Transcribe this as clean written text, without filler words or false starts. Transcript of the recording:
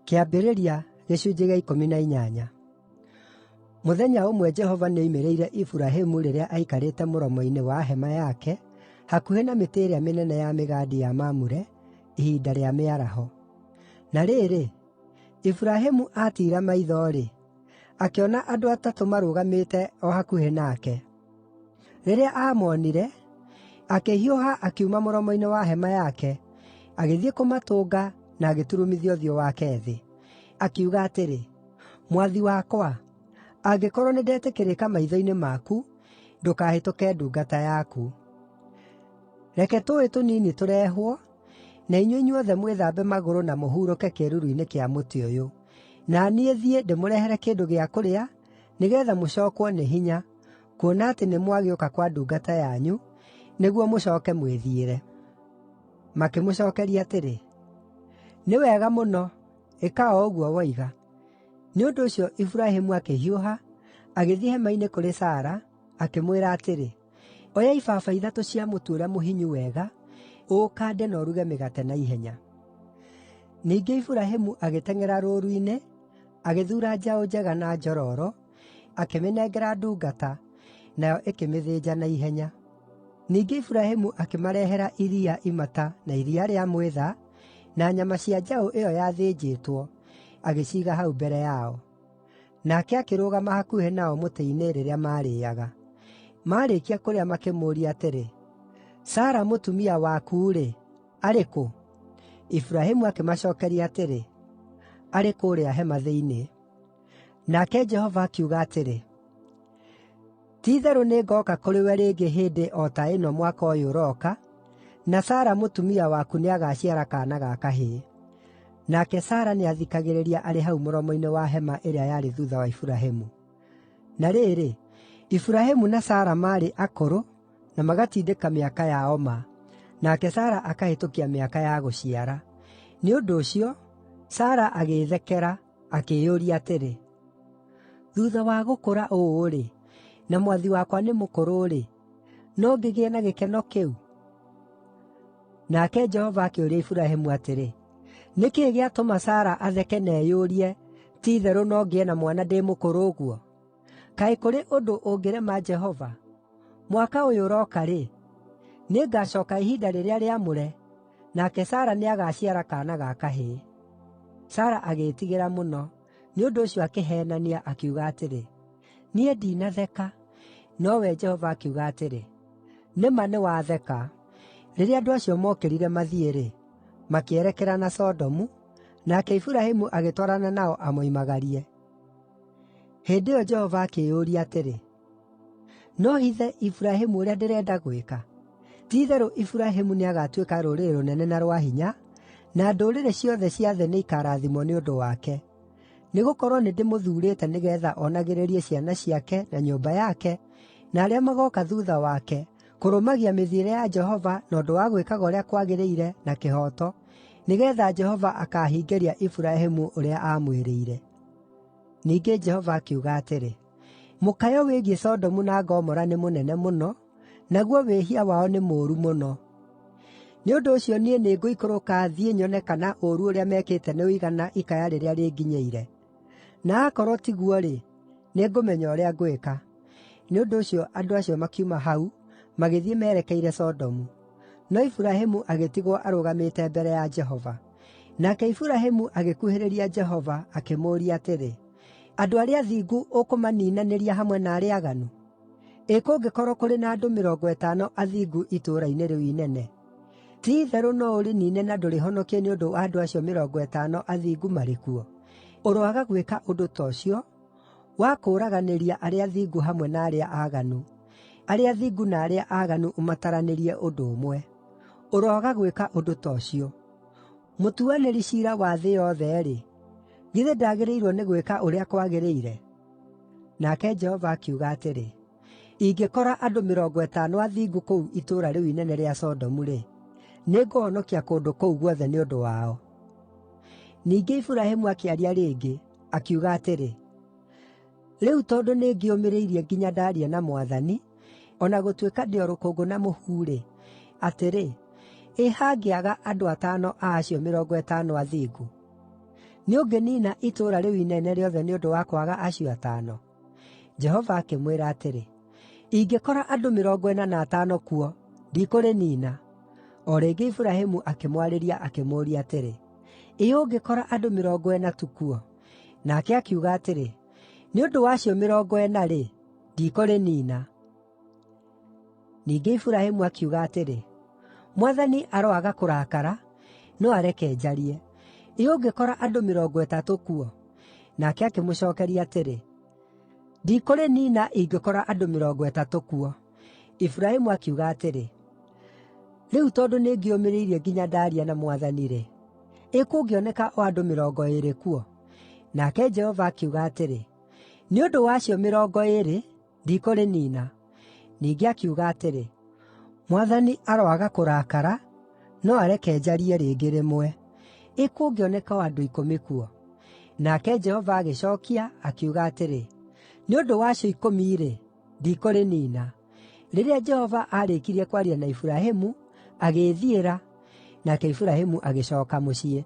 Kĩambĩrĩria 18. Mũthenya ũmwe Jehova nĩoimĩrĩire Iburahĩmu rĩrĩa aikarĩte mũromo-inĩ wa hema yake hakuhĩ na mĩtĩ ĩrĩa mĩnene ya mĩgandi ya Mamure, ihinda rĩa mĩaraho. Na rĩrĩ, Iburahĩmu aatiira maitho-rĩ, akĩona andũ atatũ marũgamĩte o hakuhĩ nake. Rĩrĩa aamoonire, akĩhiũha akiuma mũromo-inĩ wa hema yake, agĩthiĩ kũmatũnga na agĩturumithia ũthiũ wake thĩ. Akiuga atĩrĩ, “Mwathi wakwa, angĩkorwo nĩndetĩkĩrĩka maitho-inĩ maku, ndũkahĩtũke ndungata yaku. Reke tũũĩ tũnini tũrehwo, na inyuĩ inyuothe mwĩthambe magũrũ na mũhurũke kĩĩruru-inĩ kĩa mũtĩ ũyũ. Na niĩ thiĩ ndĩmũrehere kĩndũ gĩa kũrĩa, nĩgeetha mũcookwo nĩ hinya, kuona atĩ nĩmwagĩũka kwa ndungata yanyu, nĩguo mũcooke mwĩthiĩre.” Makĩmũcookeria atĩrĩ, “Nĩ wega mũno, ĩka o ũguo woiga.” Nĩ ũndũ ũcio Iburahĩmu akĩhiũha, agĩthiĩ hema-inĩ kũrĩ Sara, akĩmwĩra atĩrĩ, “Oya ibaba ithatũ cia mũtu ũrĩa mũhinyu wega, ũũkande na ũruge mĩgate na ihenya.” Ningĩ Iburahĩmu agĩteng'era rũũru-inĩ, agĩthuura njaũ njega na njororo, akĩmĩnengera ndungata, nayo ĩkĩmĩthĩnja na ihenya. Ningĩ Iburahĩmu akĩmarehera iria imata na iria rĩa mwĩtha, na nyama cia njaũ ĩyo yathĩnjĩtwo, agĩciiga hau mbere yao. Nake akĩrũgama hakuhĩ nao mũtĩ-inĩ rĩrĩa maarĩĩaga. Maarĩkia kũrĩa makĩmũũria atĩrĩ, “Sara mũtumia waku-rĩ, arĩ kũ?” Iburahĩmu akĩmacookeria atĩrĩ, “Arĩ kũũrĩa hema thĩinĩ.” Nake Jehova akiuga atĩrĩ, “Ti-itherũ nĩngooka kũrĩ we rĩngĩ hĩndĩ o ta ĩno mwaka ũyũ ũroka, na Sara mũtumia waku nĩagaciara kaana ga kahĩĩ.” Nake Sara nĩathikagĩrĩria arĩ hau mũromo-inĩ wa hema ĩrĩa yarĩ thuutha wa Iburahĩmu. Na rĩrĩ, Iburahĩmu na Sara maarĩ akũrũ na magatindĩka mĩaka yao ma, nake Sara akahĩtũkia mĩaka ya gũciara. Nĩ ũndũ ũcio, Sara agĩĩthekera, akĩĩyũria atĩrĩ, “Thuutha wa gũkũra ũũ-rĩ, na mwathi wakwa nĩ mũkũrũ-rĩ, no ngĩgĩe na gĩkeno kĩu?” Nake Jehova akĩũria Iburahĩmu atĩrĩ, “Nĩ kĩĩ gĩatũma Sara atheke na eyũrie, ‘Ti-itherũ no ngĩe na mwana ndĩ mũkũrũ ũguo?’ Kaĩ kũrĩ ũndũ ũngĩrema Jehova? Mwaka ũyũ ũroka-rĩ, nĩngacooka ihinda rĩrĩa rĩamũre, nake Sara nĩagaciara kaana ga kahĩĩ.” Sara agĩĩtigĩra mũno, nĩ ũndũ ũcio akĩheenania, akiuga atĩrĩ, “Niĩ ndinatheka.” Nowe Jehova akiuga atĩrĩ, “Nĩ ma nĩwatheka.” Rĩrĩa andũ acio mookĩrire mathiĩ-rĩ, makĩerekera na Sodomu, nake Iburahĩmu agĩtwarana nao amoimagarie. Hĩndĩ ĩyo Jehova akĩĩyũria atĩrĩ, “No hithe Iburahĩmu ũrĩa ndĩrenda gwĩka? Ti-itherũ Iburahĩmu nĩagatuĩka rũrĩrĩ rũnene na rwa hinya, na ndũrĩrĩ ciothe cia thĩ nĩikarathimwo nĩ ũndũ wake. Nĩgũkorwo nĩndĩmũthuurĩte nĩgeetha onagĩrĩrie ciana ciake na nyũmba yake, na arĩa magooka thuutha wake, kũrũmagia mĩthiĩre ya Jehova na ũndũ wa gwĩkaga ũrĩa kwagĩrĩire na kĩhooto, nĩgeetha Jehova akaahingĩria Iburahĩmu ũrĩa aamwĩrĩire.” Ningĩ Jehova akiuga atĩrĩ, “Mũkayo wĩgiĩ Sodomu na Gomora nĩ mũnene mũno, naguo wĩhia wao nĩ mũũru mũno. Nĩ ũndũ ũcio niĩ nĩngũikũrũka thiĩ nyone kana ũũru ũrĩa mekĩte nĩũigana ikaya rĩrĩa rĩnginyĩire. Na aakorwo tiguo-rĩ, nĩngũmenya ũrĩa ngwĩka.” Nĩ ũndũ ũcio andũ acio makiuma hau magĩthiĩ merekeire Sodomu, no Iburahĩmu agĩtigwo arũgamĩte mbere ya Jehova. Nake Iburahĩmu agĩkuhĩrĩria Jehova, akĩmũũria atĩrĩ, “Andũ arĩa athingu ũkũmaniinanĩria hamwe na arĩa aaganu? Ĩ kũngĩkorwo kũrĩ na andũ 50 athingu itũũra-inĩ rĩu inene? Ti-itherũ no ũrĩniine na ndũrĩhonokie nĩ ũndũ wa andũ acio 50 athingu marĩ kuo? Ũroaga gwĩka ũndũ ta ũcio, wa kũũraganĩria arĩa athingu hamwe na arĩa aaganu, arĩa athingu na arĩa aaganu ũmataranĩrie ũndũ ũmwe. Ũroaga gwĩka ũndũ ta ũcio! Mũtuanĩri ciira wa thĩ yothe-rĩ, githĩ ndagĩrĩirwo nĩ gwĩka ũrĩa kwagĩrĩire?” Nake Jehova akiuga atĩrĩ, “Ingĩkora andũ 50 athingu kũu itũũra rĩu inene rĩa Sodomu-rĩ, nĩngũhonokia kũndũ kũu guothe nĩ ũndũ wao.” Ningĩ Iburahĩmu akĩaria rĩngĩ, akiuga atĩrĩ, “Rĩu tondũ nĩngĩũmĩrĩirie nginya ndaaria na Mwathani, o na gũtuĩka ndĩ o rũkũngũ na mũhu-rĩ, atĩrĩ, ĩ hangĩaga andũ atano a acio 50 athingu?” Nĩũngĩniina itũũra rĩu inene rĩothe nĩ ũndũ wa kwaga acio atano?” Jehova akĩmwĩra atĩrĩ, “Ingĩkora andũ 45 kuo, ndikũrĩniina.” O rĩngĩ Iburahĩmu akĩmwarĩria akĩmũũria atĩrĩ, “Ĩ ũngĩkora andũ 40 tu kuo?” Nake akiuga atĩrĩ, “Nĩ ũndũ wa acio 40-rĩ, ndikũrĩniina.” Ningĩ Iburahĩmu akiuga atĩrĩ, “Mwathani aroaga kũrakara, no areke njarie. Ĩ ũngĩkora andũ 30 kuo?” Nake akĩmũcookeria atĩrĩ, “Ndikũrĩniina ingĩkora andũ 30 kuo.” Iburahĩmu akiuga atĩrĩ, “Rĩu tondũ nĩngĩũmĩrĩirie nginya ndaaria na Mwathani-rĩ, ĩ kũngĩoneka o andũ 20 kuo?” Nake Jehova akiuga atĩrĩ, “Nĩ ũndũ wa acio 20, ndikũrĩniina.” Ningĩ akiuga atĩrĩ, “Mwathani aroaga kũrakara, no areke njarie rĩngĩ rĩmwe. Ĩ kũngĩoneka o andũ 10 kuo?” Nake Jehova agĩcookia, akiuga atĩrĩ, “Nĩ ũndũ wa acio 10-rĩ, ndikũrĩniina.” Rĩrĩa Jehova aarĩkirie kwaria na Iburahĩmu, agĩĩthiĩra, nake Iburahĩmu agĩcooka mũciĩ.